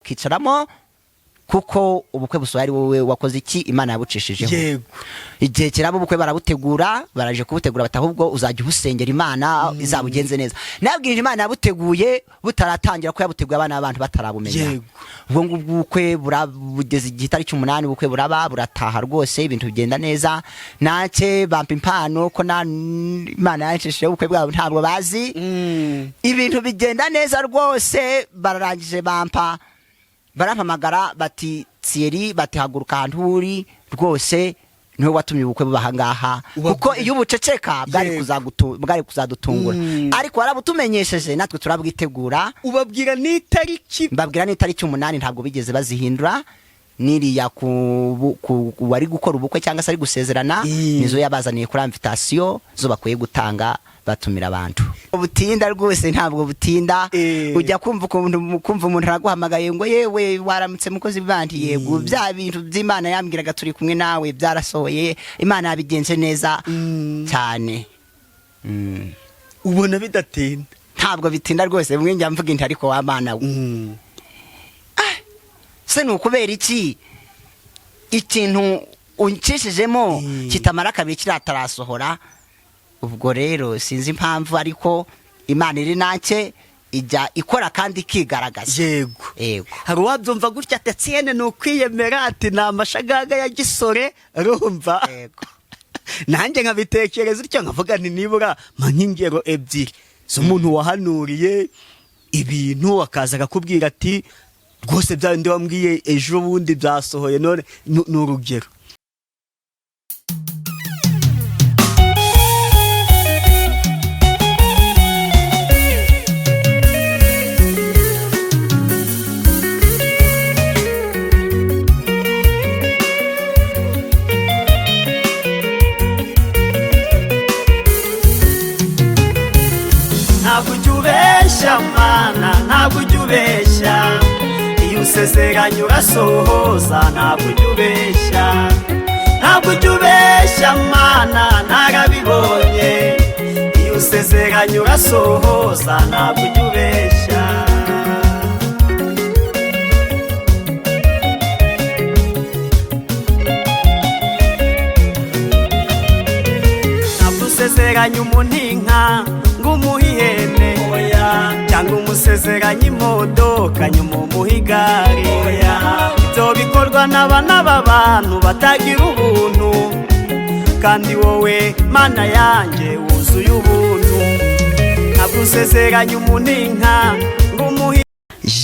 Uzakicaramo kuko ubukwe busohoye ari wowe wakoze iki? Imana yabucishijeho. Igihe kiraba, ubukwe barabutegura, baraje kubutegura bati: "Ahubwo uzajya ubusengera, Imana izabugenze neza." Nabwirije Imana yabuteguye butaratangira, ko yabuteguye abana b'abantu batarabumenya. Ubwo ngubwo ubukwe bugeze igihe itariki 8, ubukwe buraba, burataha rwose, ibintu bigenda neza. Nake bampa impano ko na Imana yanshishijeho ubukwe bwabo ntabwo bazi. Ibintu bigenda neza rwose. Bararangije bampa, barampamagara bati: "Thierry," bati, "haguruka ahantu uri rwose, niwe watumye ubukwe buba ahangaha, kuko iyo ubuceceka bwari bwari kuzadutungura, ariko warabutumenyesheje, natwe turabwitegura." Ubabwira n'itariki? Mbabwira n'itariki 8, ntabwo bigeze bazihindura. Niriya ku wari gukora ubukwe cyangwa se ari gusezerana, nizo yabazaniye kuri invitation zo bakwiye gutanga batumira abantu. Butinda rwose, ntabwo butinda. Ujya kumva ukuntu, kumva umuntu araguhamagaye ngo: "Yewe, waramutse mukozi bandi?" "Yego." "Bya bintu by'Imana yambwiraga turi kumwe nawe byarasohoye, Imana yabigenje neza cyane." Ubona bidatinda? Ntabwo bitinda rwose. Bimwe njya mvuga inti: "Ariko wa Mana we, se ni ukubera iki ikintu uncishijemo kitamara kabiri kiratarasohora?" Ubwo rero sinzi impamvu, ariko Imana iri nake, ijya ikora kandi ikigaragaza. Yego. Hari uwabyumva gutya ati: "Etienne ni ukwiyemera," ati: "Ni amashagaga ya gisore," urumva? Yego. Nanjye nkabitekereza utyo, nkavuga nti nibura mpa nk'ingero ebyiri z'umuntu wahanuriye ibintu, akaza akakubwira ati: "Rwose bya bindi wambwiye ejo bundi byasohoye none." Ni urugero. Ntabwo ujya ubeshya Mana, ntabwo ujya ubeshya. Iyo usezeranye urasohoza, ntabwo ujya ubeshya. Ntabwo ujya ubeshya Mana, narabibonye. Iyo usezeranye urasohoza, ntabwo ujya ubeshya. Ntabwo usezeranye umuntu inka ngo umuhe ihene, oya, cyangwa umusezeranye imodoka nyuma umuhe igare, oya. Ibyo bikorwa n'abana b'abantu batagira ubuntu, kandi wowe Mana yanjye wuzuye ubuntu. Ntabwo usezeranye umuntu inka ngo umuhe.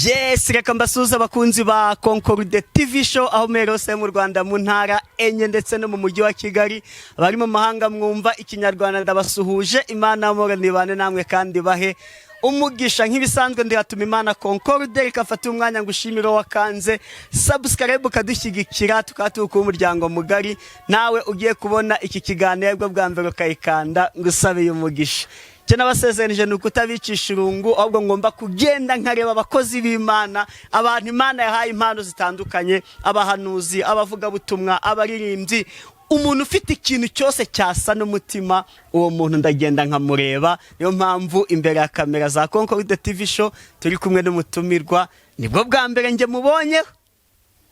Yes, reka mbasuhuze abakunzi ba Concorde TV Show aho muherereye hose mu Rwanda, mu ntara enye ndetse no mu mujyi wa Kigali. Abari mu mahanga mwumva Ikinyarwanda, ndabasuhuje. Imana y'amahoro nibane namwe kandi bahe umugisha. Nk'ibisanzwe ndi hatuma Imana Concorde. Reka mfate umwanya ngo ushimire wakanze subscribe ukadushyigikira, tukaba turi kuba umuryango mugari. Nawe ugiye kubona iki kiganiro bwo bwa mbere ukayikanda, ngo usabe umugisha. Icyo nabasezeranije ni ukutabicisha irungu, ahubwo ngomba kugenda nkareba abakozi b'Imana, abantu Imana yahaye impano zitandukanye, abahanuzi, abavugabutumwa, abaririmbyi, umuntu ufite ikintu cyose cyasa n'umutima, uwo muntu ndagenda nkamureba. Niyo mpamvu imbere ya kamera za Concorde TV Show turi kumwe n'umutumirwa, nibwo bwa mbere njye mubonyeho.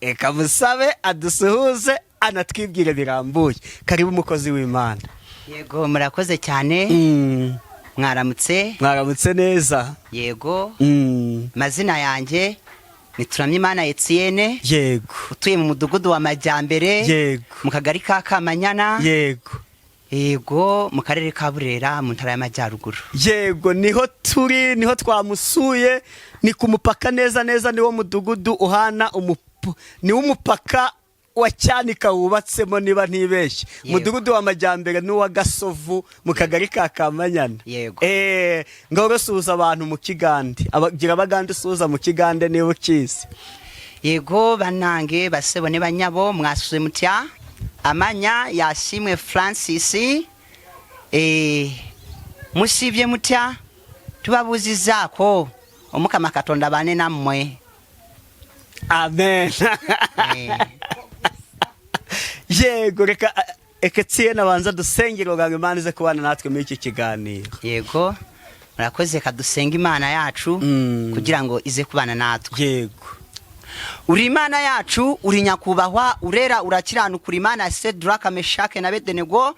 Reka musabe adusuhuze, anatwibwire birambuye. Karibu umukozi w'Imana. Yego, murakoze cyane. Mwaramutse? Mwaramutse neza. Yego. Amazina yanjye ni Turamyimana Etienne, utuye mu mudugudu wa Majyambere, mu kagari ka Kamanyana, yego, mu karere ka Burera, mu ntara y'Amajyaruguru. Yego, niho turi, niho twamusuye, ni ku mupaka neza neza, niwo mudugudu uhana niwo umupaka wa Cyanika wubatsemo niba ntibeshye. Umudugudu wa Majyambere n'uwa Gasovu mu kagari ka Kamanyana. Yego. Ngaho suhuza abantu mu Kigande. Abagira abagande usuhuza mu Kigande niba ukizi. Yego, banange basebone banyabo, mwasuze mutya? Amanya yashimwe Francis. Musibye mutya? Tubabuzizaako, Omukama Katonda bane nammwe. Amen. Yego, reka Etienne abanza dusengere kugira ngo Imana ize kubana natwe muri iki kiganiro. Yego, murakoze. Kadusenga Imana yacu kugira ngo ize kubana natwe. Uri Imana yacu, uri nyakubahwa, urera, urakiranuka, uri Imana ya Sedraka, Meshake na Bedenego.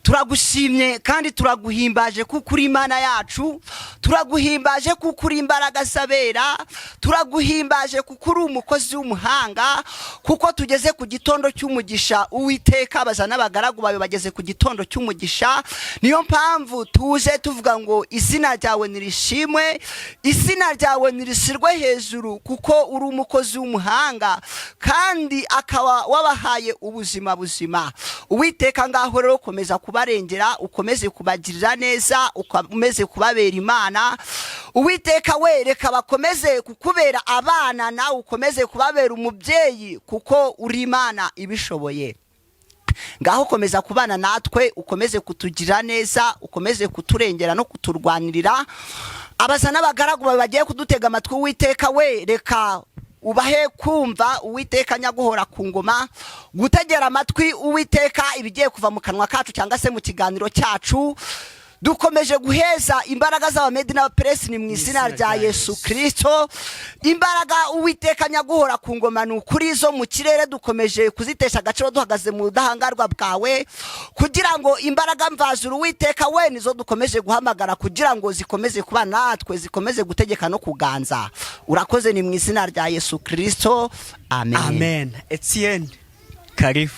Turagushimye kandi turaguhimbaje kuko uri Imana yacu. Turaguhimbaje kuko uri imbaraga z'abera. Turaguhimbaje kuko uri umukozi w'umuhanga, kuko tugeze ku gitondo cy'umugisha. Uwiteka, baza n'abagaragu bawe bageze ku gitondo cy'umugisha. Niyo mpamvu tuje tuvuga ngo izina ryawe nirishimwe, izina ryawe nirishyirwe hejuru, kuko uri umukozi w'umuhanga kandi akaba wabahaye ubuzima buzima. Uwiteka, ngaho rero komeza kubarengera, ukomeze kubagirira neza, ukomeze kubabera Imana. Uwiteka we, reka bakomeze kukubera abana, nawe ukomeze kubabera umubyeyi, kuko uri Imana ibishoboye. Ngaho komeza kubana natwe, ukomeze kutugira neza, ukomeze kuturengera no kuturwanirira. Abaza n'abagaragu bawe bagiye kudutega amatwi, Uwiteka we, reka ubahe kumva. Uwiteka nyaguhora ku ngoma, gutegera amatwi, Uwiteka, ibigiye kuva mu kanwa kacu cyangwa se mu kiganiro cyacu. Dukomeje guheza imbaraga z'Abamedi n'Abaperesi, ni mu izina rya Yesu Kirisito. Imbaraga, Uwiteka nyaguhora ku ngoma, ni ukuri zo mu kirere dukomeje kuzitesha agaciro, duhagaze mu budahangarwa bwawe, kugira ngo imbaraga mvajuru, Uwiteka we, nizo dukomeje guhamagara kugira ngo zikomeze kuba natwe, zikomeze gutegeka no kuganza. Urakoze, ni mu izina rya Yesu Kirisito, amen. Amen. Etienne, karibu.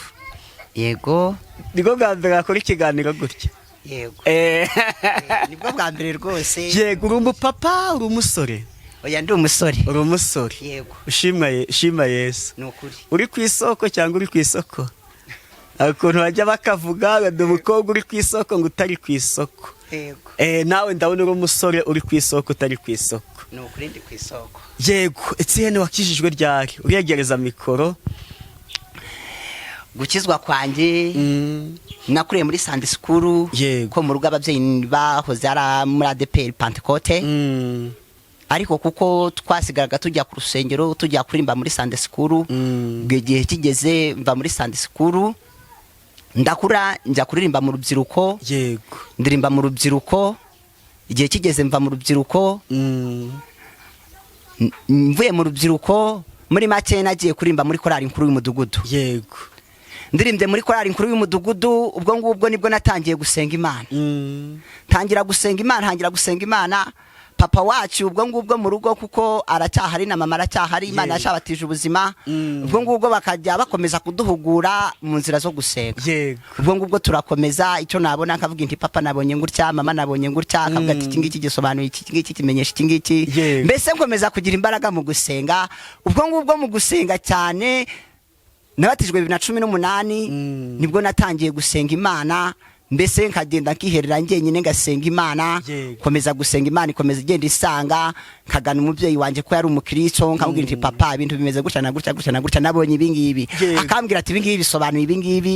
Yego. Nibwo bwa mbere wakora ikiganiro gutya? Yego. Nibwo bwa mbere rwose. Yego, uri umupapa, uri umusore? Oya, ndi umusore. Uri umusore? Yego. Ushimwa shima Yesu. Ni ukuri. Uri ku isoko cyangwa uri ku isoko? Hari ukuntu bajya bakavuga ngo ndi umukobwa uri ku isoko, ngo utari ku isoko. Yego. Nawe ndabona uri umusore uri ku isoko, utari ku isoko. Ni ukuri, ndi ku isoko. Yego. Etienne, wakijijwe ryari? Uregereza mikoro. Gukizwa kwanjye, nakuriye muri Sunday school. Ko mu rugo ababyeyi bahoze ari muri ADEPR Pentecôte, ariko kuko twasigaraga tujya ku rusengero, tujya kuririmba muri Sunday school, ubwo igihe kigeze mva muri Sunday school, ndakura, njya kuririmba mu rubyiruko. Ndirimba mu rubyiruko, igihe kigeze mva mu rubyiruko. Mvuye mu rubyiruko, muri make nagiye kuririmba muri korali nkuru y'umudugudu. Ndirimbye muri korali nkuru y'umudugudu, ubwo ngubwo nibwo natangiye gusenga Imana. Ntangira gusenga Imana, ntangira gusenga Imana. Papa wacu ubwo ngubwo mu rugo, kuko aracyahari na mama aracyahari, Imana yashabatije ubuzima, ubwo ngubwo bakajya bakomeza kuduhugura mu nzira zo gusenga. Ubwo ngubwo turakomeza, icyo nabona nkavuga nti: "Papa, nabonye gutya, mama, nabonye gutya." Akavuga ati: "Iki ngiki gisobanuye iki ngiki, kimenyesha iki ngiki." Mbese nkomeza kugira imbaraga mu gusenga. Ubwo ngubwo mu gusenga cyane, nabatijwe 2018, nibwo natangiye gusenga Imana. Mbese nkagenda nkiherera njyenyine ngasenga Imana. Komeza gusenga Imana, ikomeza igenda isanga, nkagana umubyeyi wanjye ko yari umukristo, nkamubwira nti: "Papa, ibintu bimeze gutya na gutya, gutya na gutya, nabonye ibi ngibi." Akambwira ati: "Ibi ngibi bisobanuye ibi ngibi,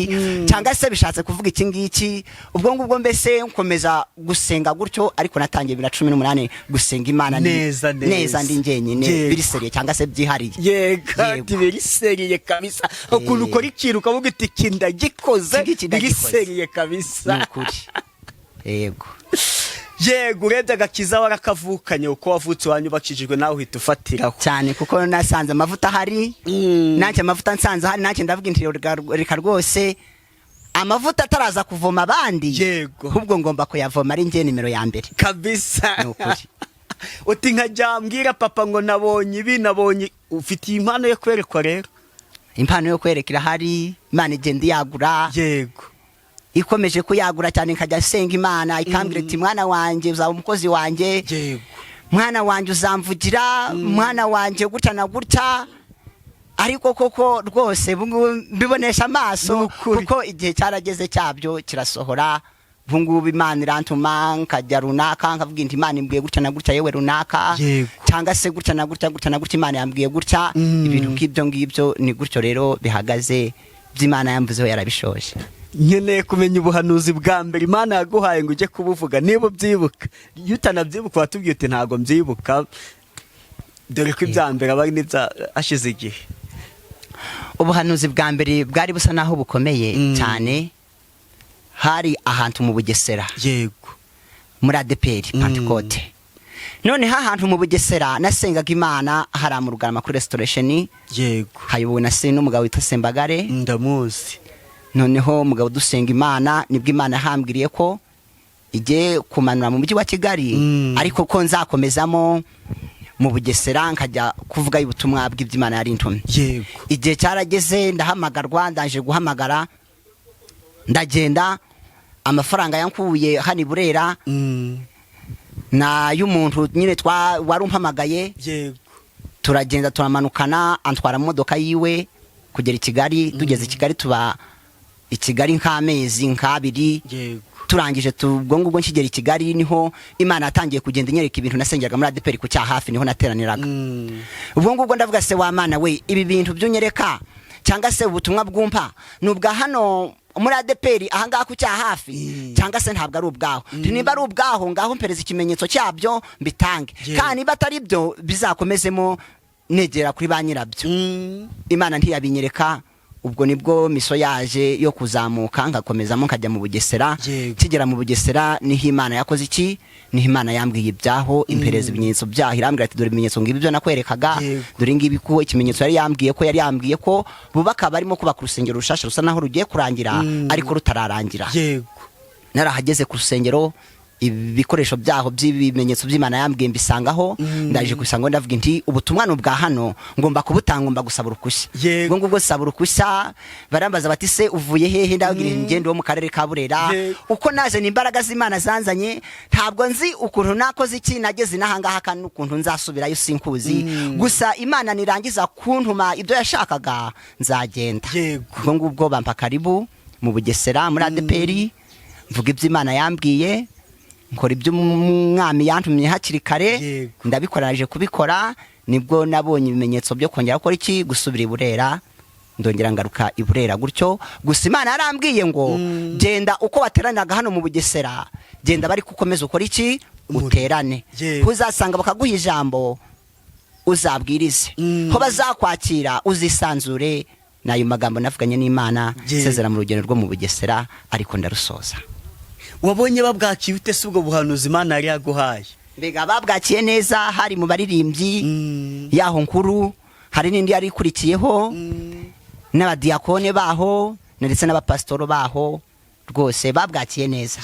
cyangwa se bishatse kuvuga iki ngiki." Ubwo ngubwo mbese nkomeza gusenga gutyo, ariko natangiye 2018 gusenga Imana Neza, neza. neza, ndi njyenyine, biri sérieux cyangwa se byihariye. Yego, ati biri sérieux kabisa. Ukuntu ukora ikintu ukavuga uti: "Iki ndagikoze." Iki ngiki Biri ndagikoze. sérieux kabisa. Ni ukuri, yego. Yego, urebye agakiza warakavukanye, uko wavutse iwanyu bakijijwe, nawe uhita ufatiraho. Cyane, kuko nasanze amavuta ahari. Nanjye amavuta nsanze ahari, nanjye ndavuga nti: "Reka rwose, amavuta ataraza kuvoma abandi, ahubwo ngomba kuyavoma ari njye nimero ya mbere." Kabisa. Ni ukuri. Uti nkajya mbwira papa ngo nabonye ibi, nabonye. Ufitiye impano yo kwerekwa rero? Impano yo kwereka irahari, Imana igenda iyagura. Ikomeje kuyagura cyane, nkajya nsenga Imana ikambwira iti: "Mwana wanjye, uzaba umukozi wanjye. Mwana wanjye, uzamvugira. Mwana wanjye, gutya na gutya." Ariko koko rwose ubu ngubu mbibonesha amaso, Ni ukuri. kuko igihe cyarageze cyabyo kirasohora. Ubu ngubu Imana irantuma nkajya runaka, nkavuga nti: "Imana imbwiye gutya na gutya, yewe runaka," cyangwa se gutya na gutya, gutya na gutya, Imana yambwiye gutya. Ibintu nk'ibyo ngibyo. Ni gutyo rero bihagaze, by'Imana yamvuzeho yarabishoje. Nkeneye kumenya ubuhanuzi bwa mbere Imana yaguhaye ngo ujye kubuvuga, niba ubyibuka. Iyo utanabyibuka watubwiye uti: "Ntabwo mbyibuka," dore ko ibya mbere aba ari n'ibya hashize igihe. Ubuhanuzi bwa mbere bwari busa naho bukomeye cyane, hari ahantu mu Bugesera, muri ADEPR Pentecôte. Noneho ahantu mu Bugesera nasengaga Imana, hariya mu Rugarama kuri Restoration, hayobowe na se n'umugabo witwa Sembagare. Ndamuzi. Noneho umugabo dusenga Imana, nibwo Imana yahambwiriye ko igiye kumanura mu mujyi wa Kigali, ariko ko nzakomezamo mu Bugesera nkajya kuvuga ubutumwa bw'iby'Imana yari intumye. Igihe cyarageze ndahamagarwa, ndaje guhamagara, ndagenda. Amafaranga yankuye hano i Burera na y'umuntu nyine twa wari umpamagaye, turagenda turamanukana, antwara mu modoka yiwe kugera i Kigali. Tugeze i Kigali, tuba i Kigali nk'amezi nk'abiri. Turangije, ubwo ngubwo nkigera i Kigali niho Imana yatangiye kugenda inyereka ibintu. Nasengeraga muri ADEPR ku Cyahafi, niho nateraniraga. Ubwo ngubwo ndavuga: "Se wa Mana we, ibi bintu byunyereka cyangwa se ubutumwa bwumpa ni ubwa hano muri ADEPR ahangaha ku Cyahafi, cyangwa se ntabwo ari ubwaho? Niba ari ubwaho ngaho, mpereza ikimenyetso cyabyo mbitange, kandi niba atari byo bizakomezemo negera kuri ba nyirabyo." Imana ntiyabinyereka. Ubwo nibwo mission yaje yo kuzamuka, ngakomezamo nkajya mu Bugesera. Kigera mu Bugesera niho Imana yakoze iki? Niho Imana yambwiye ibyaho, impereza ibimenyetso byaho, irambwira ati: "Dore ibimenyetso ngibi byo nakwerekaga." Dore ngibi, ko ikimenyetso yari yambwiye ko bubaka, barimo kubaka urusengero rushasha rusa naho rugiye kurangira, ariko rutararangira. Narahageze ku rusengero, ibikoresho byaho by'ibimenyetso by'Imana yambwiye mbisangaho. Ndaje kubisangaho, ndavuga nti: "Ubutumwa ni ubwa hano, ngomba kubutanga, ngomba gusaba uruhushya." Ubwo ngubwo saba uruhushya, barambaza bati: "Se uvuye hehe?" Ndababwira ingendo wo mu karere ka Burera. Uko naje ni imbaraga z'Imana zanzanye, ntabwo nzi ukuntu nakoze iki nageze n'ahangaha, kandi n'ukuntu nzasubirayo sinkuzi. Gusa Imana nirangiza kuntuma ibyo yashakaga nzagenda. Ubwo ngubwo bampa karibu mu Bugesera muri ADEPR, mvuga ibyo Imana yambwiye, nkora ibyo umwami yantumye hakiri kare. Ndabikora, naje kubikora, nibwo nabonye ibimenyetso byo kongera gukora iki? Gusubira i Burera. Ndongera ngaruka i Burera gutyo. Gusa Imana yarambwiye ngo: "Genda uko wateraniraga hano mu Bugesera, genda bari kukomeza ukora iki? Uterane. Uzasanga bakaguha ijambo, uzabwirize, ho bazakwakira uzisanzure." N'ayo magambo navuganye n'Imana nsezera mu rugendo rwo mu Bugesera, ariko ndarusoza. Wabonye babwakiye ute se ubwo buhanuzi Imana yari yaguhaye? Mbega babwakiye neza, hari mu baririmbyi yaho nkuru, hari n'indi yari ikurikiyeho, n'abadiyakone baho ndetse n'abapasitoro baho, rwose babwakiye neza.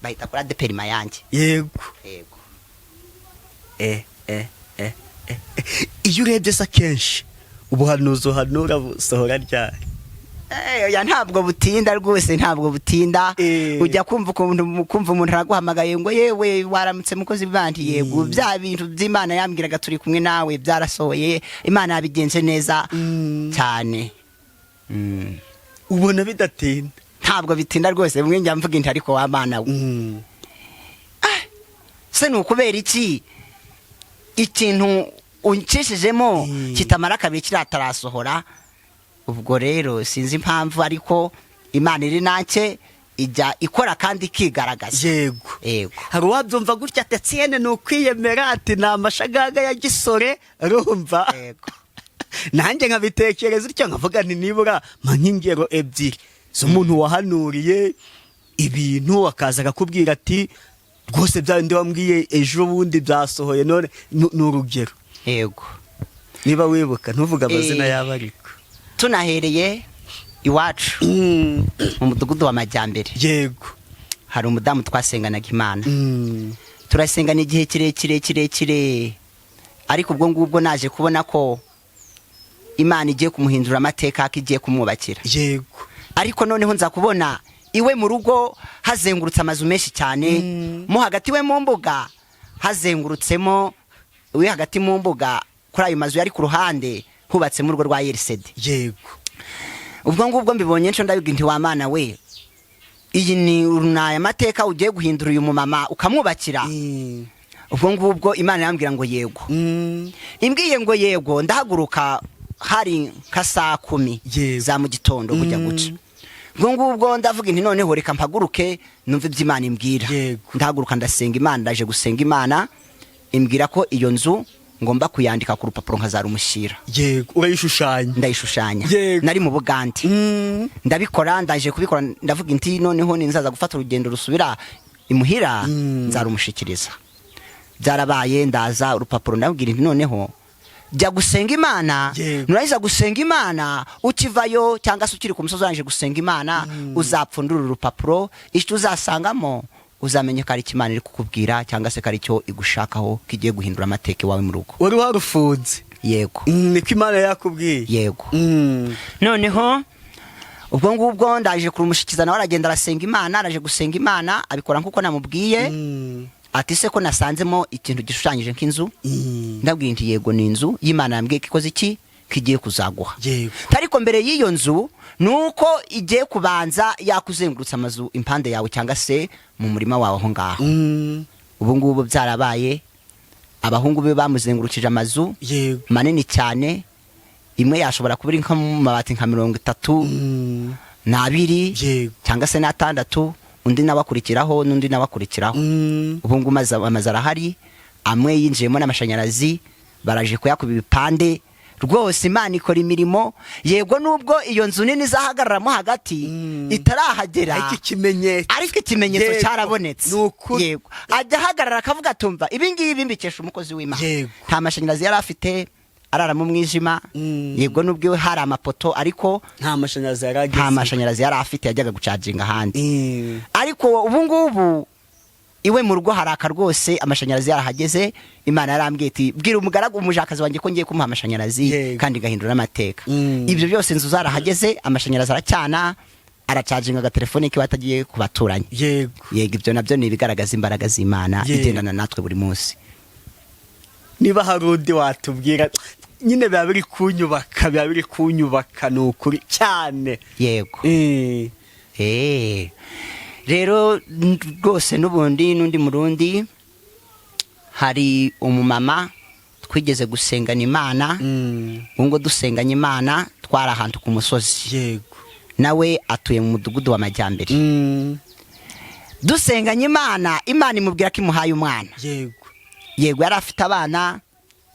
Bahita kuri ADEPR Mayange. Yego. eh eh eh eh iyo urebye se akenshi ubuhanuzi uhanura busohora ryari? Oya, ntabwo butinda rwose, ntabwo butinda. Ujya kumva ukuntu kumva umuntu araguhamagaye ngo: "Yewe, waramutse mukozi bandi?" "Yego." "Bya bintu by'Imana yambwiraga turi kumwe nawe byarasohoye, Imana yabigenje neza cyane." Ubona bidatinda? Ntabwo bitinda rwose. Bimwe njya mvuga inti: "Ariko wa Mana we, se ni ukubera iki ikintu uncishijemo kitamara kabiri kiratarasohora?" Ubwo rero sinzi impamvu, ariko Imana iri nake ijya ikora kandi ikigaragaza. Yego. Hari uwabyumva gutya ati: "Etienne ni ukwiyemera," ati: "Ni amashagaga ya gisore," urumva? Yego. Nanjye nkabitekereza utyo, nkavuga nti nibura mpa nk'ingero ebyiri z'umuntu wahanuriye ibintu, akaza akakubwira ati: "Rwose bya bindi wambwiye ejo bundi byasohoye none." Ni urugero. Yego. Niba wibuka, ntuvuge amazina yabo ariko. Tunahereye iwacu mu mudugudu wa Majyambere, hari umudamu twasenganaga Imana. Turasengana igihe kirekire kirekire, ariko ubwo ngubwo naje kubona ko Imana igiye kumuhindura amateka, ko igiye kumwubakira. Ariko noneho nza kubona iwe mu rugo hazengurutse amazu menshi cyane, mo hagati we mu mbuga hazengurutsemo, iwe hagati mu mbuga kuri ayo mazu yari ku ruhande hubatsemo urugo rwa yerisede. Ubwo ngubwo mbibonye nco ndabibwira nti: "Wa Mana we, iyi ni aya mateka ugiye guhindura uyu mumama ukamwubakira?" Ubwo ngubwo Imana yambwira ngo yego. Imbwiye ngo yego, ndahaguruka, hari nka saa 10 za mu gitondo kujya guca. Ubwo ngubwo ndavuga nti: "Noneho reka mpaguruke numve ibyo Imana imbwira." Ndahaguruka, ndasenga Imana. Ndaje gusenga Imana, imbwira ko iyo nzu ngomba kuyandika ku rupapuro nkazarumushyira. Yego, urayishushanya? Ndayishushanya. Nari mu Bugande. Ndabikora, ndaje kubikora, ndavuga nti: "Noneho ninzaza gufata urugendo rusubira imuhira, nzarumushikiriza." Byarabaye, ndaza urupapuro, ndabwira nti noneho jya gusenga Imana. Nurangiza gusenga Imana, ukivayo cyangwa se ukiri ku musozi urangije gusenga Imana, uzapfundura uru rupapuro, icyo uzasangamo uzamenye ko ari icyo Imana iri kukubwira cyangwa se ko ari cyo igushakaho, ko igiye guhindura amateka iwawe mu rugo. Wari warufunze? Yego. Niko Imana yakubwiye? Yego. Noneho ubwo ngubwo ndaje kurumushikiza, nawe aragenda arasenga Imana, araje gusenga Imana, abikora nk'uko namubwiye. Ati se ko nasanzemo ikintu gishushanyije nk'inzu? Ndabwira nti yego, ni inzu y'Imana yambwiye ko ikoze iki, ko igiye kuzaguha. Ariko mbere y'iyo nzu ni uko igiye kubanza yakuzengurutsa amazu impande yawe cyangwa se mu murima wawe aho ngaho. Ubu ngubu byarabaye, abahungu be bamuzengurukije amazu manini cyane, imwe yashobora kuba iri nko mu mabati nka mirongo itatu n'abiri cyangwa se n'atandatu, undi nawe akurikiraho, n'undi nawe akurikiraho. Ubu ngubu amazu arahari, amwe yinjiyemo n'amashanyarazi, baraje kuyakuba ibipande. Rwose Imana ikora imirimo. Yego, nubwo iyo nzu nini izahagararamo hagati itarahagera, ariko ikimenyetso ariko ikimenyetso cyarabonetse. Ni ukuri. Yego, ajya ahagarara akavuga atumva ibi ngibi mbikesha umukozi w'Imana. Nta mashanyarazi yari afite, arara mu mwijima. Yego, nubwo iwe hari amapoto, ariko nta mashanyarazi yari ageze. Nta mashanyarazi yari afite, yajyaga gucaginga ahandi. Ariko ubu ngubu iwe mu rugo haraka rwose, amashanyarazi yarahageze. Imana yarambwiye iti bwira umugaragu, umujakazi wanjye, ko ngiye kumuha amashanyarazi kandi igahindura n'amateka. Ibyo byose, inzu zarahageze, amashanyarazi aracyana, aracaginga agatelefone kiba atagiye ku baturanyi. Yego, ibyo nabyo ni ibigaragaza imbaraga z'Imana igendana natwe buri munsi. Niba hari undi watubwira nyine, biba biri kunyubaka, biba biri kunyubaka, ni ukuri cyane. Yego. Rero rwose n'ubundi n'undi Murundi, hari umumama twigeze gusengana Imana. Ubu ngo dusenganye Imana, twari ahantu ku musozi. Nawe atuye mu Mudugudu wa Majyambere. Dusenganye Imana, Imana imubwira ko imuhaye umwana. Yego, yari afite abana,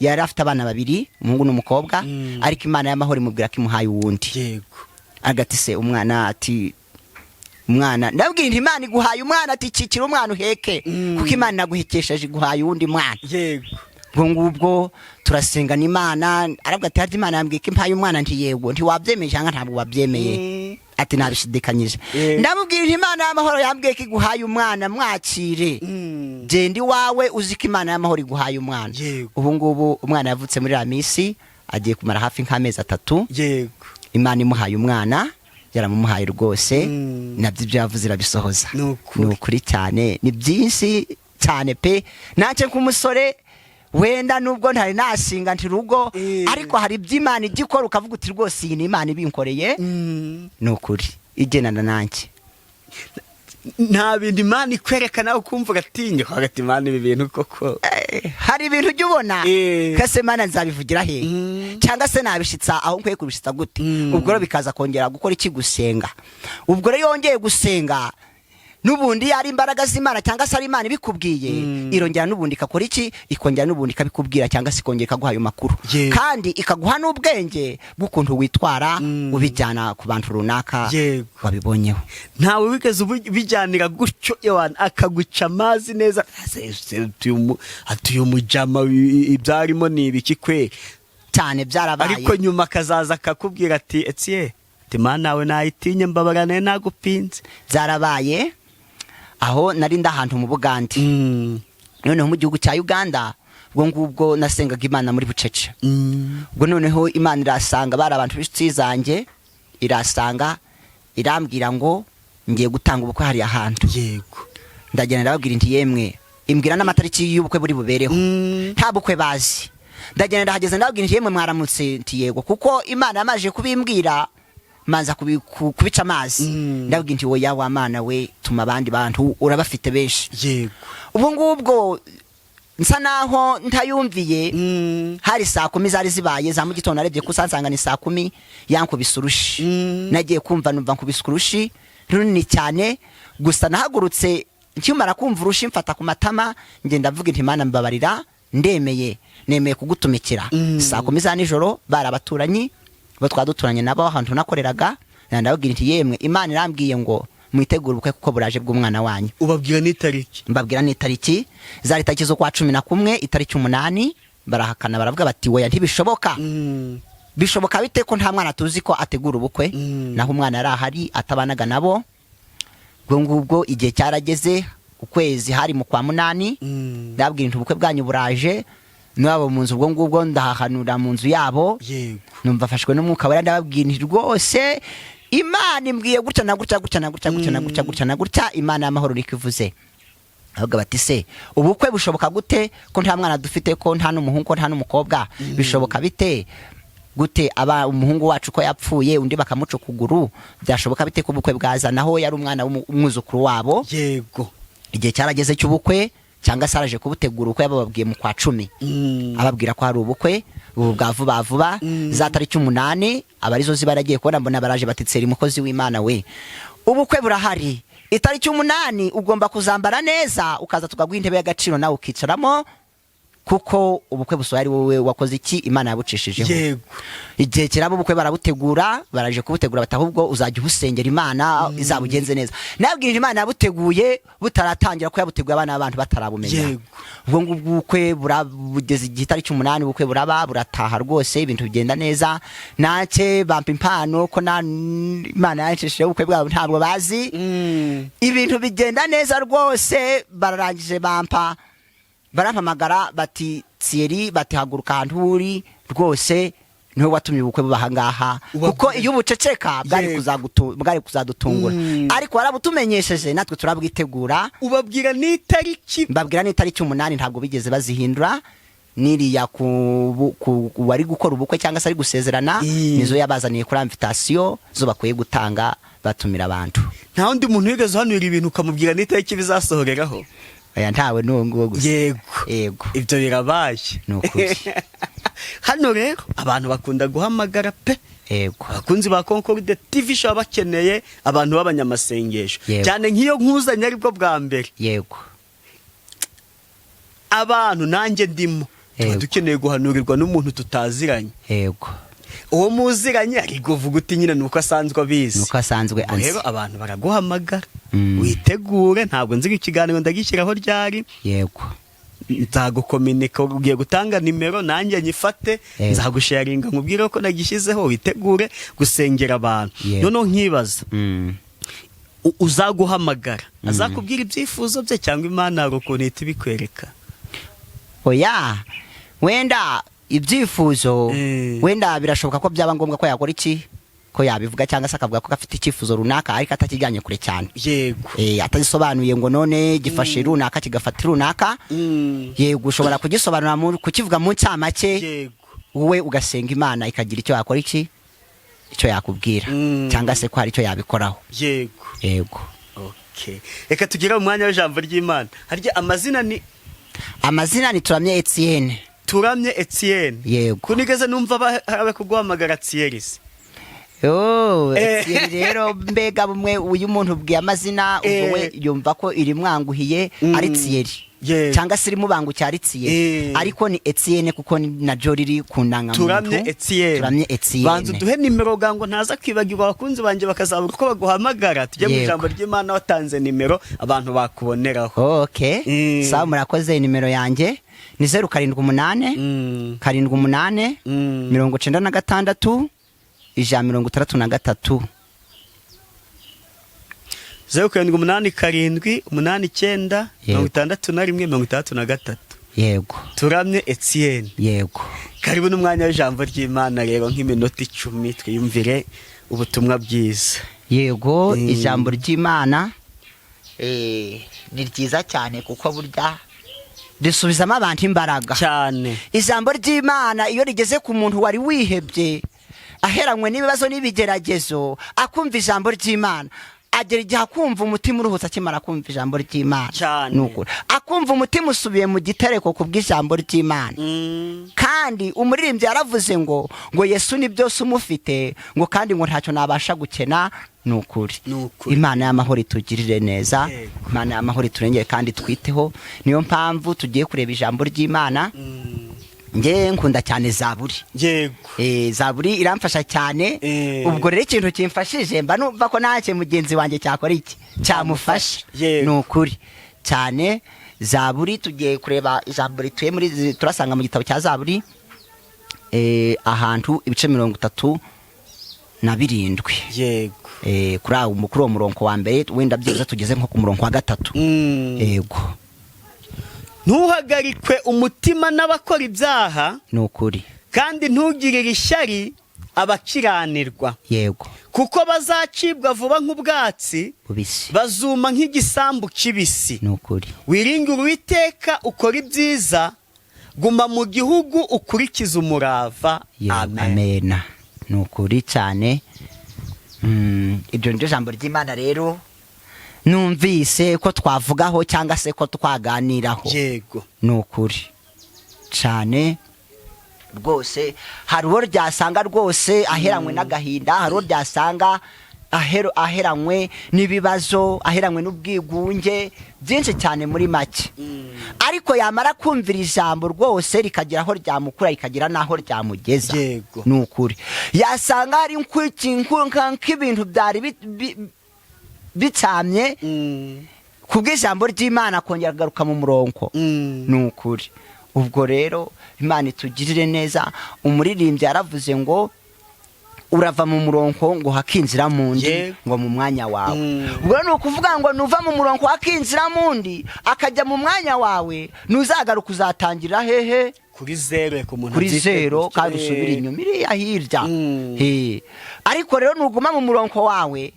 yari afite abana babiri, umuhungu n'umukobwa. Ariko Imana y'amahoro imubwira ko imuhaye uwundi. Agati se umwana, ati umwana, ndabwira nti Imana iguhaye umwana, ati kikira umwana uheke, kuko Imana inaguhekesheje, iguhaye uwundi mwana. Ubwo ngubwo turasengana Imana, aravuga ati harya Imana yambwiye ko impaye umwana? Nti yego. Ntiwabyemeye cyangwa ntabwo wabyemeye? Ati nabishidikanyije. Ndamubwira nti Imana y'amahoro yambwiye ko iguhaye umwana, mwakire. Genda iwawe uzi ko Imana y'amahoro iguhaye umwana. Ubu ngubu umwana yavutse muri iriya minsi, agiye kumara hafi nk'amezi 3. Imana imuhaye umwana, yaramumuhaye rwose. Nabyo ibyo yavuze irabisohoza. Ni ukuri. Ni ukuri cyane, ni byinshi cyane pe. Nanjye nk'umusore, wenda nubwo ntari nashinga nti rugo, ariko hari ibyo Imana ijya ikora ukavuga uti rwose iyi ni Imana ibinkoreye. Ni ukuri, igendana nanjye. Nta bintu Imana ikwereka nawe ukumva ugatinya hagati, Imana ibi bintu koko? Hari ibintu ujya ubona kase Mana nzabivugira he, cyangwa se nabishitsa aho nkwiye kubishitsa gute? Ubwo rero bikaza kongera gukora iki? Gusenga. Ubwo rero yongeye gusenga, n'ubundi iyo ari imbaraga z'Imana cyangwa se ari Imana ibikubwiye, irongera n'ubundi ikakora iki? Ikongera n'ubundi ikabikubwira, cyangwa se ikongera ikaguha ayo makuru, kandi ikaguha n'ubwenge bw'ukuntu witwara, ubijyana ku bantu runaka wabibonyeho. Ntawe wigeze ubijyanira gutyo, ewana akaguca amazi neza, ati uyu mujama ibyarimo ni ibiki kwe? Cyane, byarabaye. Ariko nyuma akazaza akakubwira ati etiye, ati mana nawe nayitinye, mbabara nawe nagupinze. Byarabaye aho nari ndi ahantu mu Bugande, noneho mu gihugu cya Uganda. Ubwo ngubwo nasengaga Imana muri bucece. Ubwo noneho Imana irasanga bari abantu b'inshuti zanjye, irasanga irambwira ngo ngiye gutanga ubukwe hariya hantu. Ndagenda ndababwira nti yemwe, imbwira n'amatariki y'ubukwe buri bubereho. Nta bukwe bazi. Ndagenda ndahageze, ndababwira nti yemwe mwaramutse? Nti yego, kuko Imana yamaze kubimbwira, manza kubica amazi. Ndababwira nti oya wa Mana we, tuma abandi bantu, urabafite benshi. Ubu ngubwo nsa naho ntayumviye. Hari saa 10 zari zibaye za mu gitondo, narebye ko nsanga ni saa 10, yankubise urushi. Nagiye kumva numva nkubise urushi runini cyane. Gusa nahagurutse nkimara kumva urushi, mfata ku matama, ngenda mvuga nti Mana mbabarira, ndemeye, nemeye kugutumikira. Saa 10 za nijoro, bari abaturanyi bo twaba duturanye nabo ahantu nakoreraga, ndababwira nti yemwe, Imana irambwiye ngo mwitegure ubukwe kuko buraje bw'umwana wanyu. Ubabwira n'itariki? Mbabwira n'itariki, zari itariki z'ukwa 11, itariki 8. Barahakana, baravuga bati: "Oya, ntibishoboka." Bishoboka bite ko nta mwana tuzi ko ategura ubukwe? Naho umwana yari ahari, atabanaga nabo. Ubwo ngubwo igihe cyarageze, ukwezi hari mu kwa 8. Ndababwira nti: "Ubukwe bwanyu buraje." N'abo mu nzu, ubwo ngubwo ndahahanura mu nzu yabo. Numva afashwe n'Umwuka Wera, ndababwira nti: "Rwose Imana imbwiye gutya na gutya, gutya na gutya, gutya na gutya, gutya na gutya, Imana y'amahoro niko ivuze." Ahubwo bati: "Se ubukwe bushoboka gute ko nta mwana dufite, ko nta n'umuhungu, ko nta n'umukobwa? Bishoboka bite gute? Aba umuhungu wacu ko yapfuye, undi bakamuca ukuguru, byashoboka bite ko ubukwe bwaza?" Naho yari umwana w'umwuzukuru wabo. Igihe cyarageze cy'ubukwe, cyangwa se araje kubutegura uko yabababwiye mu kwa 10. Ababwira ko hari ubukwe ubu bwa vuba vuba. Za tariki 8 aba arizo ziba yaragiye kubona, mbona baraje bati: "Tseri, mukozi w'Imana we, ubukwe burahari itariki 8, ugomba kuzambara neza ukaza tukaguha intebe y'agaciro nawe ukicaramo, kuko ubukwe busohoye ari wowe wakoze iki? Imana yabucishijeho." Igihe kiraba, ubukwe barabutegura, baraje kubutegura bati: "Ahubwo uzajya ubusengera Imana izabugenze neza." Nabwira Imana yabuteguye butaratangira, ko yabuteguye abana b'abantu batarabumenya. Ubwo ngubwo ubukwe bugeze igihe, itariki 8 ubukwe buraba, burataha rwose, ibintu bigenda neza. Nake bampa impano ko na Imana yanshishijeho ubukwe bwabo ntabwo bazi. Ibintu bigenda neza rwose, bararangije bampa, barampamagara bati: "Thierry," bati, "haguruka ahantu uri rwose, niwe watumye ubukwe buba ahangaha, kuko iyo ubuceceka bwari bwari kuzadutungura, ariko warabutumenyesheje natwe turabwitegura." Ubabwira n'itariki? Mbabwira n'itariki 8, ntabwo bigeze bazihindura. Niriya ku wari gukora ubukwe cyangwa se ari gusezerana, nizo yabazaniye kuri invitation zo bakwiye gutanga batumira abantu. Nta wundi muntu wigeze uhanura ibintu ukamubwira n'itariki bizasohoreraho? Oya, ntawe, n'uwo nguwo gusa. Yego. Ibyo birabaye. Ni ukuri. Hano rero abantu bakunda guhamagara pe. Abakunzi ba Concorde TV Show bakeneye abantu b'abanyamasengesho. Cyane nk'iyo nkuzanye aribwo bwa mbere. Abantu nanjye ndimo tuba dukeneye guhanurirwa n'umuntu tutaziranye. Uwo muziranye ariko uvuga uti nyine ni uko asanzwe abizi. Nuko asanzwe Ubwo anzi. rero abantu baraguhamagara. Witegure, ntabwo nzi ngo ikiganiro ndagishyiraho ryari. Nzagukominika, ugiye gutanga nimero nanjye nyifate. Nzagusharinga nkubwire ko nagishyizeho, witegure gusengera abantu. Noneho nkibaza, uzaguhamagara azakubwira ibyifuzo bye cyangwa Imana hari ukuntu ihita ibikwereka? Oya, wenda ibyifuzo, wenda birashoboka ko byaba ngombwa ko yakora iki, ko yabivuga cyangwa se akavuga ko afite icyifuzo runaka, ariko atakijyanye kure cyane. Atagisobanuye ngo none gifashe runaka, kigafata runaka. Yego, ushobora kugisobanura kukivuga mu ncamake, wowe ugasenga Imana ikagira icyo yakora iki, icyo yakubwira, cyangwa se ko hari icyo yabikoraho. Yego. Okay. Reka tugere mu mwanya w'ijambo ry'Imana. Harya amazina ni? Amazina ni Turamye Etienne. Turamye Etienne. Yego. Kunigeze numva habe kuguhamagara Thierry se? Oh, Etienne rero, mbega bumwe uyu muntu ubwiye amazina, ubwo we yumva ko irimwanguhiye ari Thierry, cyangwa se irimubangukiye ari Thierry, ariko ni Etienne kuko ni naryo riri ku ndangamuntu. Turamye Etienne. Turamye Etienne. Banza uduhe nimero gango ntaza kwibagirwa, abakunzi banjye bakazabura uko baguhamagara. Tujye mu ijambo ry'Imana watanze nimero abantu bakuboneraho. Okay. Sawa, murakoze. Nimero yanjye ni 078 78 96 163. 078 789 61 63. Yego. Turamye Etienne. Yego. Karibu n'umwanya w'ijambo ry'Imana rero, nk'iminota 10 twiyumvire ubutumwa bwiza. Yego. Ijambo ry'Imana ni ryiza cyane kuko burya risubizamo abantu imbaraga. Cyane. Ijambo ry'Imana iyo rigeze ku muntu wari wihebye, aheranywe n'ibibazo n'ibigeragezo, akumva ijambo ry'Imana, agera igihe akumva umutima uruhutse akimara kumva ijambo ry'Imana. Cyane. Ni ukuri, akumva umutima usubiye mu gitereko ku bw'ijambo ry'Imana. Kandi umuririmbyi yaravuze ngo Yesu ni byose umufite, ngo kandi ngo ntacyo nabasha gukena. Ni ukuri. Ni ukuri. Imana y'amahoro itugirire neza. Imana y'amahoro iturengere kandi twiteho. Niyo mpamvu tugiye kureba ijambo ry'Imana. Nge nkunda cyane Zaburi. Zaburi iramfasha cyane. Ubwo rero ikintu kimfashije, mba numva ko nanjye mugenzi wanjye cyakora iki, cyamufasha. Ni ukuri cyane. Zaburi, tugiye kureba ijambo rituye muri, turasanga mu gitabo cya Zaburi, ahantu ibice 37. Kuri uwo murongo wa mbere, wenda byibuze tugeze nko ku murongo wa gatatu. Yego. Ntuhagarikwe umutima n'abakora ibyaha, Ni ukuri. kandi ntugirire ishyari abakiranirwa, kuko bazacibwa vuba nk'ubwatsi, bubisi, bazuma nk'igisambu kibisi. Ni ukuri. Wiringire Uwiteka, ukora ibyiza, guma mu gihugu ukurikize umurava. Amen. Amena, ni ukuri cyane. Ibyo niryo jambo ry'Imana rero numvise ko twavugaho cyangwa se ko twaganiraho. Ni ukuri cyane rwose. Hari uwo ryasanga rwose aheranywe n'agahinda, hari uwo ryasanga aheranywe n'ibibazo, aheranywe n'ubwigunge byinshi cyane muri make, ariko yamara kumvira ijambo rwose rikagera aho ryamukura, rikagera n'aho ryamugeza. Ni ukuri, yasanga hari nk'ibintu byari bicamye, kubw'ijambo ry'Imana akongera akagaruka mu murongo. Ni ukuri. Ubwo rero Imana itugirire neza. Umuririmbyi yaravuze ngo urava mu murongo ngo hakinjira mu ndi, ngo mu mwanya wawe. Ubwo rero ni ukuvuga ngo nuva mu murongo hakinjira mu ndi, akajya mu mwanya wawe, ntuzagaruka, uzatangira hehe? Kuri zero, reka umuntu Kuri abyite zero, gutyo. kandi usubire inyuma iriya hirya. Ariko rero nuguma mu murongo wawe,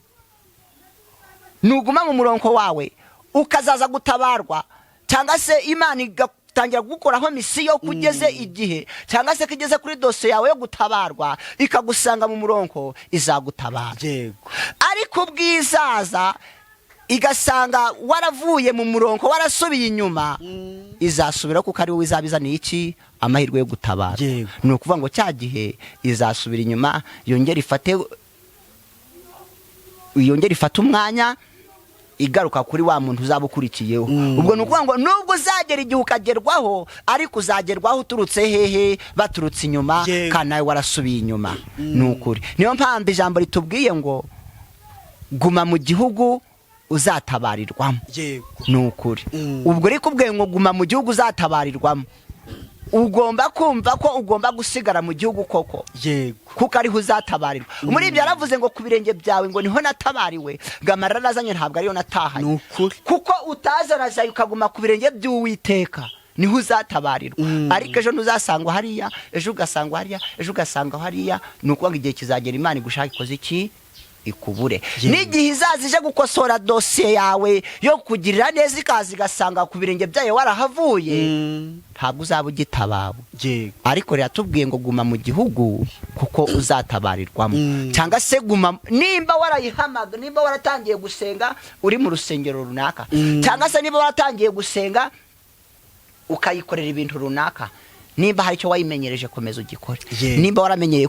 nuguma mu murongo wawe ukazaza gutabarwa, cyangwa se Imana igatangira kugukoraho misiyo kugeze igihe, cyangwa se ko igeze kuri dosiye yawe yo gutabarwa, ikagusanga mu murongo, izagutabara. Ariko ubwizaza igasanga waravuye mu murongo, warasubiye inyuma, izasubira kuko ari wowe izaba izaniye iki? Amahirwe yo gutabara. Ni ukuvuga ngo cya gihe izasubira inyuma, yongere ifate umwanya, igaruka kuri wa muntu uzaba ukurikiyeho. Ubwo ni ukuvuga ngo nubwo uzagera igihe ukagerwaho, ariko uzagerwaho uturutse hehe? Baturutse inyuma, kandi nawe warasubiye inyuma. Ni ukuri, niyo mpamvu ijambo ritubwiye ngo guma mu gihugu uzatabarirwamo. Ni ukuri. Ubwo rikubwiye ngo guma mu gihugu uzatabarirwamo, ugomba kumva ko ugomba gusigara mu gihugu koko, kuko ariho uzatabarirwa. Muri ibyo yaravuze ngo ku birenge byawe ngo niho natabariwe, ngo amarira nazanye ntabwo ariyo natahanye. Ni ukuri. Kuko utazarajaye ukaguma ku birenge by'Uwiteka, niho uzatabarirwa. Ariko ejo ntuzasangwa hariya, ejo ugasangwa hariya, ejo ugasangwa hariya. Ni ukuvuga ngo igihe kizagera Imana igushaka ikoze iki? Ikubure. N'igihe izaza ije gukosora dosiye yawe yo kugirira neza, ikaza igasanga ku birenge byayo warahavuye, ntabwo uzaba ugitabawe. Ariko riratubwiye ngo guma mu gihugu kuko uzatabarirwamo. Cyangwa se guma nimba warayihamaga, nimba waratangiye gusenga uri mu rusengero runaka, cyangwa se niba waratangiye gusenga ukayikorera ibintu runaka, nimba hari icyo wayimenyereje, komeza ugikore. Nimba waramenyereye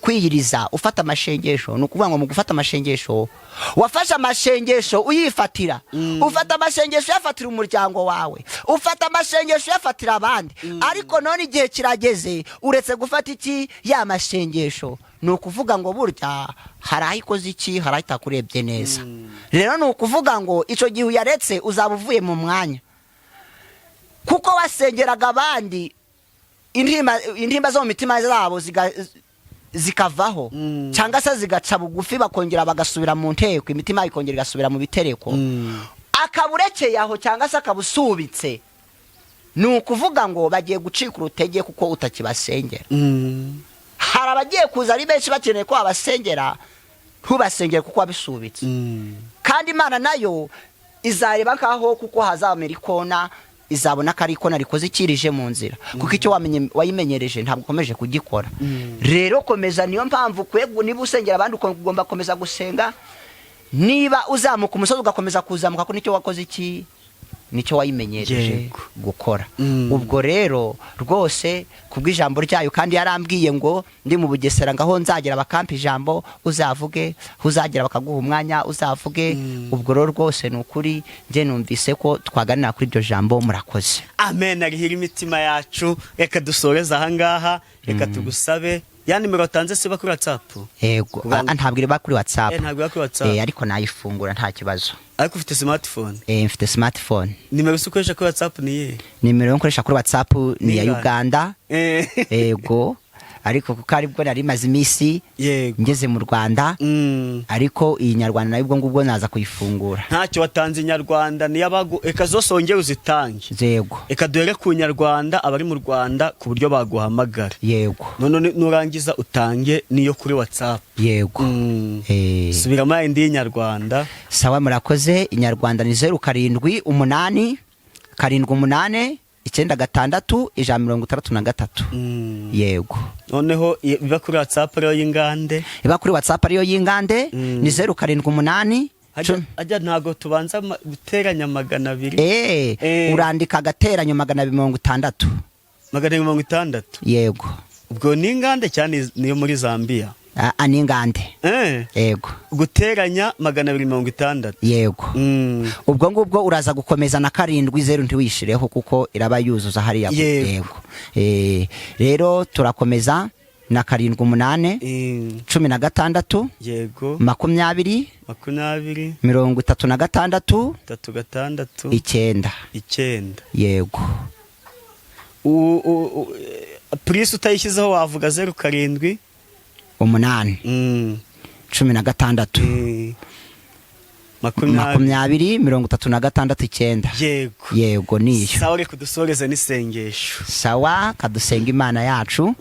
kwiyiriza ufata amashengesho, ni ukuvuga ngo mu gufata amashengesho, wafashe amashengesho uyifatira, ufata amashengesho uyafatira umuryango wawe, ufata amashengesho uyafatira abandi, ariko none igihe kirageze uretse gufata iki? Ya mashengesho. Ni ukuvuga ngo burya hari aho ikoze iki? Hari aho itakurebye neza. Rero ni ukuvuga ngo icyo gihe uyaretse uzaba uvuye mu mwanya, kuko wasengeraga abandi, intimba zo mu mitima zabo zikavaho, cyangwa se zigaca bugufi, bakongera bagasubira mu nteko, imitima ikongera igasubira mu bitereko, akaba urekeye aho cyangwa se akaba usubitse, ni ukuvuga ngo bagiye gucika urutege kuko utakibasengera. Hari abagiye kuza ari benshi bakeneye ko wabasengera, ntubasengere kuko wabisubitse. Kandi Imana nayo izareba nkaho kuko hazamera ikona, izabona ko ari ikona rikoze ikirije mu nzira, kuko icyo wayimenyereje ntabwo ukomeje kugikora. Rero komeza. Niyo mpamvu ukwiye niba usengera abandi ugomba gukomeza gusenga, niba uzamuka umusozi ugakomeza kuzamuka, ko nicyo wakoze iki? Nicyo wayimenyereje gukora. Ubwo rero rwose kubw'ijambo ryayo, kandi yarambwiye ngo ndi mu Bugesera, ngaho nzagera bakampa ijambo, uzavuge, aho uzagera bakaguha umwanya uzavuge. Ubwo rero rwose ni ukuri, njye numvise ko twaganira kuri iryo jambo. Murakoze. Amen. Arihira imitima yacu. Reka dusoreze ahangaha. Reka tugusabe ya nimero watanze, siba kuri WhatsApp? Yego. Ntabwo iriba kuri WhatsApp. Ntabwo iba kuri WhatsApp. Ariko nayifungura, nta kibazo. Ariko ufite smartphone? Mfite smartphone. Nimero se ukoresha kuri WhatsApp ni iyihe? Nimero nkoresha kuri WhatsApp ni iya Ni ingahe? Uganda. Yego, ariko kuko aribwo nari maze iminsi ngeze mu Rwanda. Ariko iyi nyarwanda nayo ubwo ngubwo naza kuyifungura. Ntacyo, watanze inyarwanda niyo abagu, reka zose wongere uzitange. Yego. Reka duhere ku nyarwanda, abari mu Rwanda ku buryo baguhamagara. None nurangiza utange niyo kuri WhatsApp. Yego. Subiramo yindi y'inyarwanda. Sawa, murakoze. Inyarwanda ni 0787789663. Yego. Noneho iba kuri WhatsApp ariyo y'ingande? Iba kuri WhatsApp ariyo y'ingande ni 078 Ajya ntabwo tubanza guteranya 200? Urandika agateranyo 260. 260. Yego. Ubwo ni ingande cyane niyo muri Zambia? Ah, ni ingande. Yego. Guteranya 260. Yego. Ubwo ngubwo uraza gukomeza na 70, ntiwishireho kuko iraba yuzuza hariya. Yego. Rero turakomeza na 78 16 20 20 36 36 9. 9. Yego. Plus utayishyizeho wavuga 07 8 16 20 20 36 9. Yego. Yego, niyo. Sawa, reka dusoreze n'isengesho. Sawa, kadusenga Imana yacu.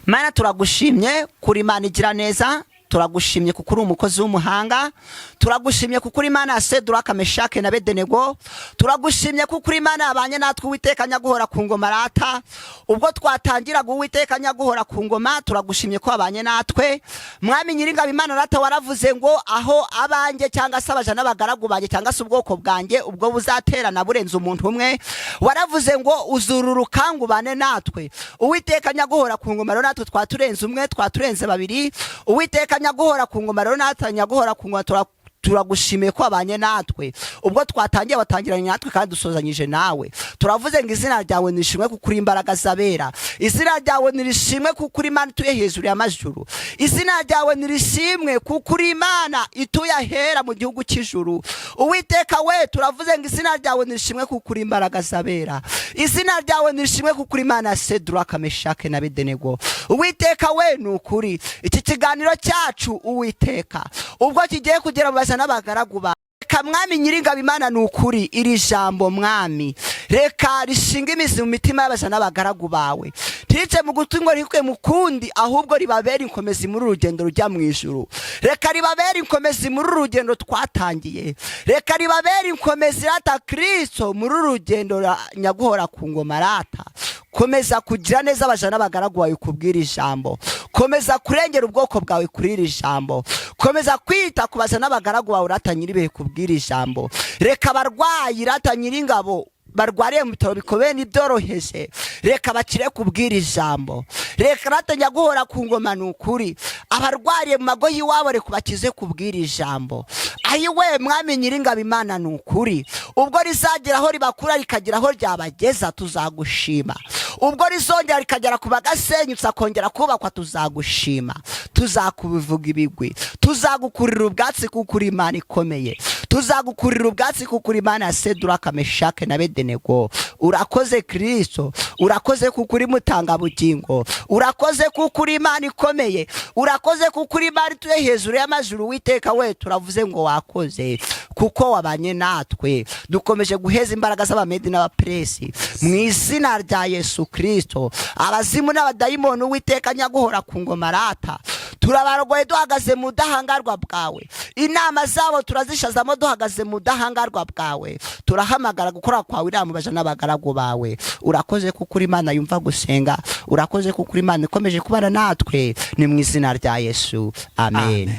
Mana, turagushimye kuri Imana igira neza. Turagushimye kuko uri umukozi w'umuhanga. Turagushimye kuko uri Imana ya Seduraka, Meshake na Bedenego. Turagushimye kuko uri Imana yabanye natwe, Uwiteka nyaguhora ku ngoma rata, ubwo twatangiraga, Uwiteka nyaguhora ku ngoma. Turagushimye ko wabanye natwe, Mwami Nyiringabo Imana rata. Waravuze ngo aho abanjye cyangwa se abaja n'abagaragu banjye cyangwa se ubwoko bwanjye ubwo buzaterana burenze umuntu umwe, waravuze ngo uzururuka ngo ubane natwe, Uwiteka nyaguhora ku ngoma. Rero natwe twaturenze umwe, twaturenze babiri, Uwiteka nyaguhora ku ngoma. Rero natwe nyaguhora ku ngoma turagushimiye ko wabanye natwe ubwo twatangiye, watangiranye natwe kandi dusozanyije nawe. Turavuze ngo izina ryawe nishimwe kuko uri imbaraga z'abera. Izina ryawe nirishimwe kuko uri Imana ituye hejuru y'amajuru. Izina ryawe nirishimwe kuko uri Imana ituye ahera mu gihugu cy'ijuru. Uwiteka we, turavuze ngo izina ryawe nirishimwe kuko uri imbaraga z'abera. Izina ryawe nirishimwe kuko uri Imana ya Seduraka, Meshake na Bedenego. Uwiteka we, ni ukuri iki kiganiro cyacu, Uwiteka, ubwo kigiye kugera mu baja n'abagaragu ba, reka Mwami Nyiringabo Imana, ni ukuri iri jambo Mwami reka rishinga imizi mu mitima y'abaja n'abagaragu bawe, ntirice mu gutwi ngo rikwe mu kundi, ahubwo ribabere inkomezi muri uru rugendo rujya mu ijuru. Reka ribabere inkomezi muri uru rugendo twatangiye. Reka ribabere inkomezi rata Kristo muri uru rugendo nyaguhora ku ngoma rata. Komeza kugira neza abaja n'abagaragu bawe kubwira ijambo. Komeza kurengera ubwoko bwawe kuri iri jambo. Komeza kwita ku baja n'abagaragu bawe rata nyiribihe kubwira ijambo. Reka abarwayi rata nyiringabo barwariye mu bitaro bikomeye n'ibyoroheje, reka bakire kubwira ijambo. Reka rata nyaguhora ku ngoma, ni ukuri abarwariye mu mago y'iwabo reka bakize kubwira ijambo. Ayiwe Mwami Nyiringabo Imana, ni ukuri ubwo rizagera aho ribakura rikagera aho ryabageza tuzagushima. Ubwo rizongera rikagera ku bagasenyutse akongera kubakwa tuzagushima, tuzakubivuga ibigwi, tuzagukurira ubwatsi kuko uri Imana ikomeye. Tuzagukurira ubwatsi kuko uri Imana ya Seduraka, Meshake na Bedenego. Urakoze Kristo, urakoze kuko uri mutangabugingo, urakoze kuko uri Imana ikomeye, urakoze kuko uri Imana ituye hejuru y'amajuru. Witeka we, turavuze ngo wakoze kuko wabanye natwe. Dukomeje guheza imbaraga z'Abamedi n'Abaperesi mu izina rya Yesu Kristo. Abazimu n'abadayimoni, Uwiteka nyaguhora ku ngoma rata, turabarogoye duhagaze mu budahangarwa bwawe. Inama zabo turazishazamo duhagaze mu budahangarwa bwawe. Turahamagara gukora kwawe iramubaja n'abagaragu bawe. Urakoze kuko uri Imana yumva gusenga. Urakoze kuko uri Imana ikomeje kubana natwe. Ni mu izina rya Yesu, amen. Amen.